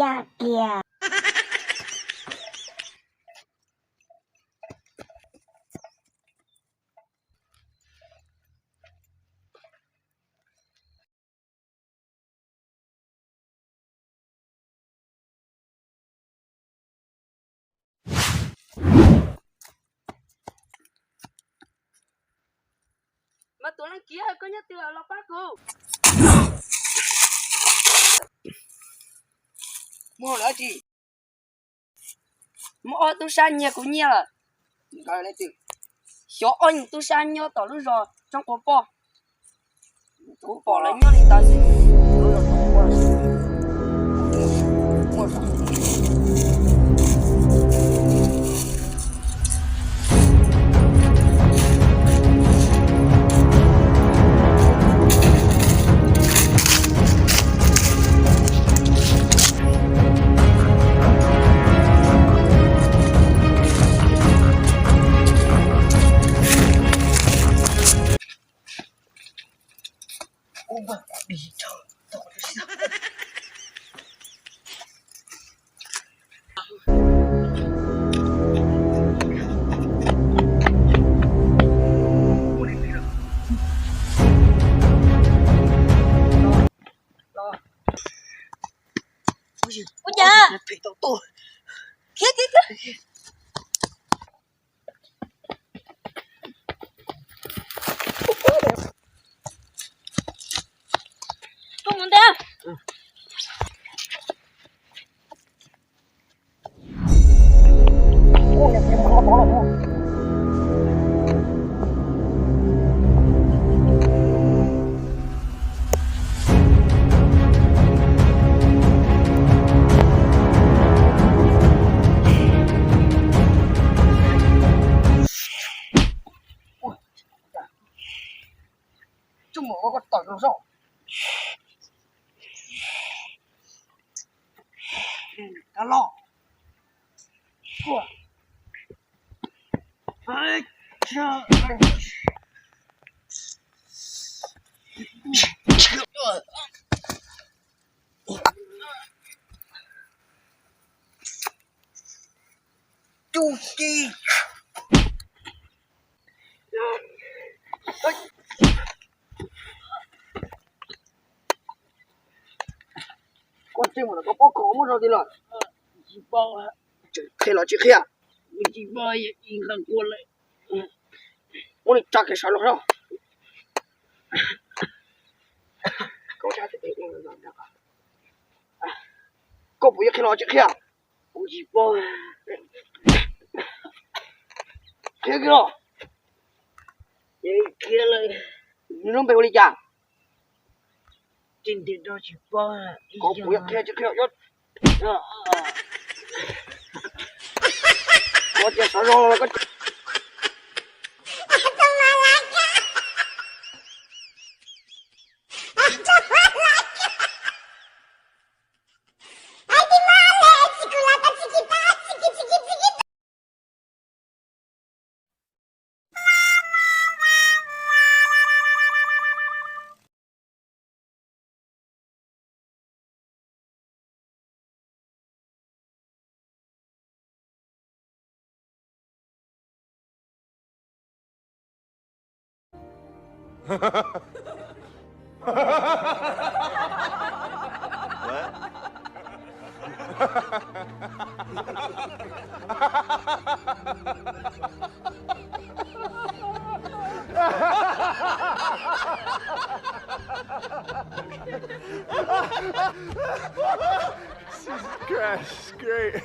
Yaj kiag. Mas tus leej kiab, koj nyob twg los pab kuv. Muaj dab tsi? Muaj ob tug tub sab nyiag kuv nyiaj lawm. Xyov ob tug tub sab nyob tom lub zos Tsoob Quav Poj. Kuv pom lawv nyob li ntawd xwb. Ua cas? Khiav, khiav, khiav. Tuaj mus ntej. Tsuj mus ua koj tawm los saib. Kab loj. Tub tib. Koj tseem mus lawm, koj paub koj muab rau twg los? Tsis paub. Qhia los tsis qhia? Tsis paub, nqa kua lawm. Muab nws tsa kev sawv los no. Koj puas yuav qhia los tsis qhia? Kuv tsis paub. Qhia kiag los. Qhia lawm. Nws lub npe hu li cas? Tsis nti rau tsis paub. Koj puas yuav qhia tsis qhia? Koj cia sawv los koj. Jesus Christ, it's great.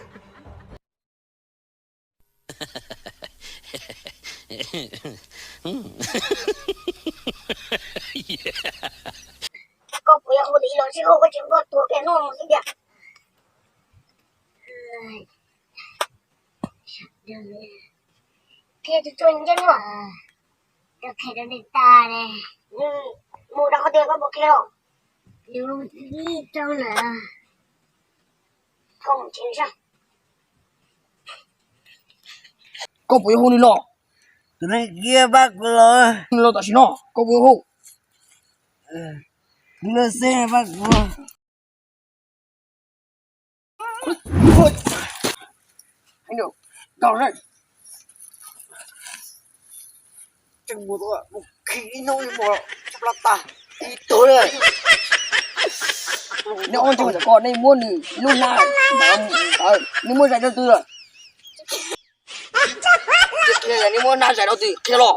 Koj puas yog hu li los tsis hu, koj tseem npaj tuag kiag no xwb tiag. Qhia tsis txog ntseeg no. Qhia rau nej tas ne. Mus rau qhov twg koj puas qhia los? Ib rau lawm. Koj puas yuav hu nws los? Tus neeg kiag pab kuv los. Nws los tam sim no, koj puas yuav hu? Nws los xeb pab kuv. Heev, tau na. Tseem mus tua mus khi ib hnub ib hmos tsis plam tas, ib tug na. Neb ob tug cov ko nej muab nws lub nab, neb muab zais rau twg lawm? Tsis qhia, neb muab nab zais rau twg qhia los.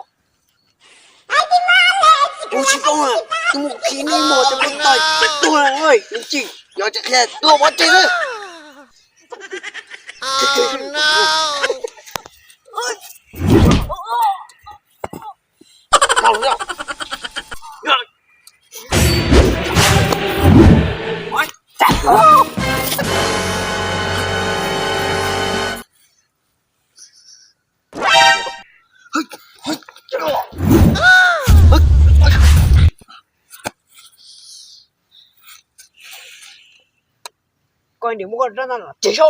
Kuv tsis paub, tus mus khi ib hmos tsis plam tas, tsis tuag, nws tsis yog tsis qhia, tuag pov tseg xwb. Koj niam muab koj rab ntaj los tseg soj.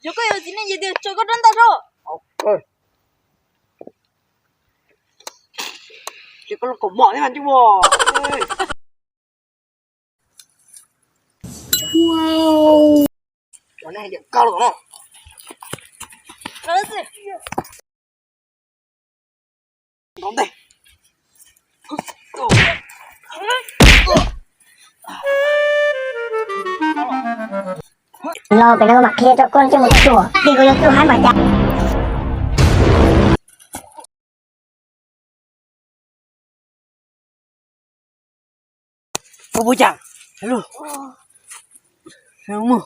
Yog koj yog txiv neej ces tias tso koj rab ntaj tso. Ces koj los kaum mom thiab mas ntsej muag. Cov neeg hais tias koj los no. Nrov ntej. Los pem no mam qhia rau koj coj mus tuam, vim koj yuav tuam haib mas cas. Ua puas cas? Mus.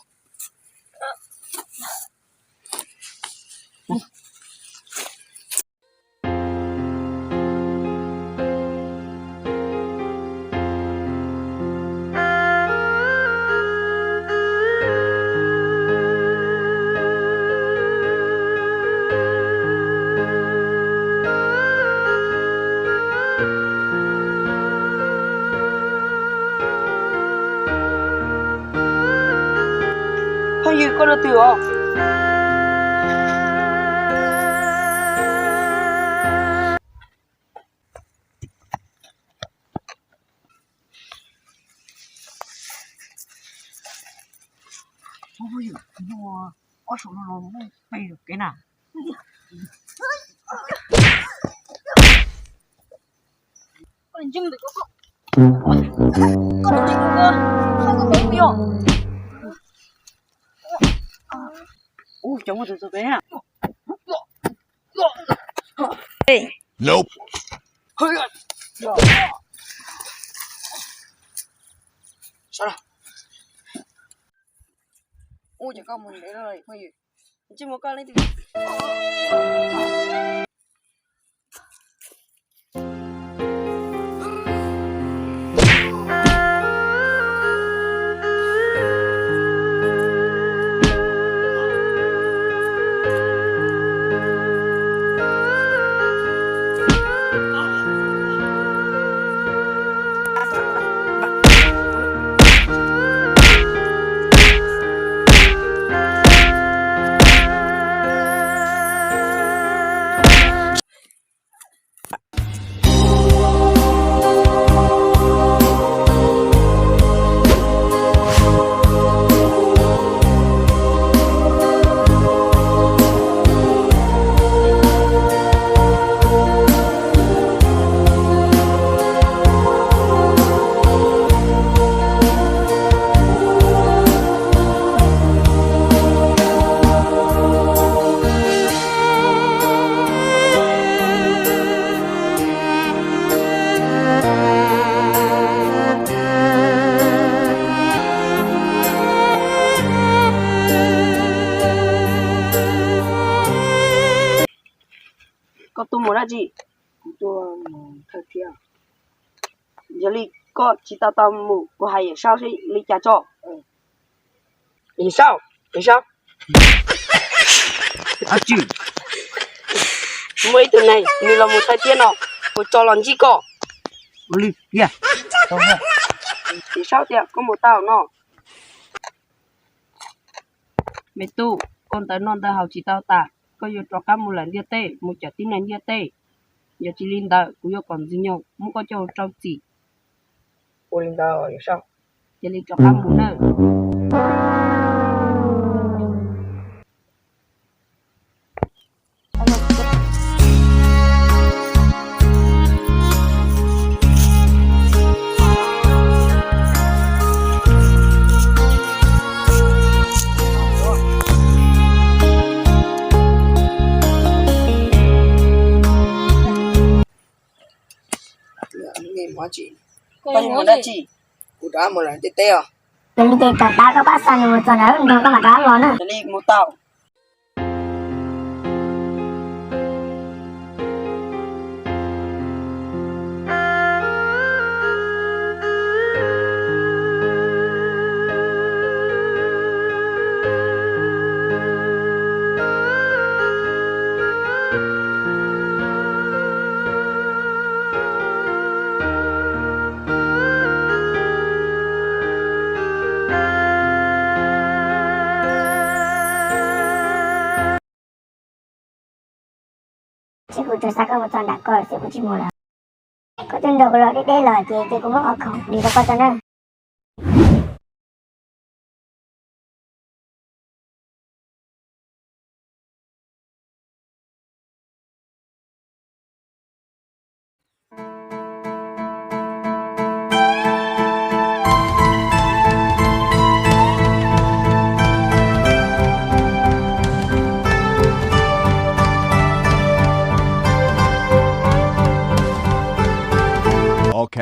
Phooj ywg, koj dua twg os? Phooj ywg, ob saum no los muaj peb kev na. Ub, cov muaj tus tus peb na. Ub, ces koj mus ntev lawm phooj ywg. Ntsej muag koj leej twg? Koj tuaj mus dab tsi? Kuv tuaj mus thawj thiab. Yog li koj tsis tau tau mus, kuv hais Yawm Saub seb li cas tso. Yawm Saub, Yawm Saub. Muaj ib tug neeg nws los mus thawj thiab no, kuv tso los ntsib koj. Yawm Saub tias koj mus tau no. Me tub, koj ntawv noj ntawv haus tsis tau tas, koj yuav rov qab mus lawm ntiaj teb, mus cawm tib neeg ntiaj teb. Yog tsis li ntawd, kuv yuav kom Ntxwg Nyoog muab koj coj mus rau txim. Ua li ntawd, Yawm Saub. Cia li rov qab mus nawb. Koj mus dab tsi? Kuv rov mus lawm ntiaj teb os. Yog li ces kom dav koj pab xa nws mus txog ntawd nrog koj mam rov los na. Yog li mus tau. Kuv tsuas xav koj mus txog nram ko xwb, kuv tsis mus lawm. Koj twb nrog kuv los deb deb los ces cia kuv muab qhov khoom dim rau koj tso na. Ok.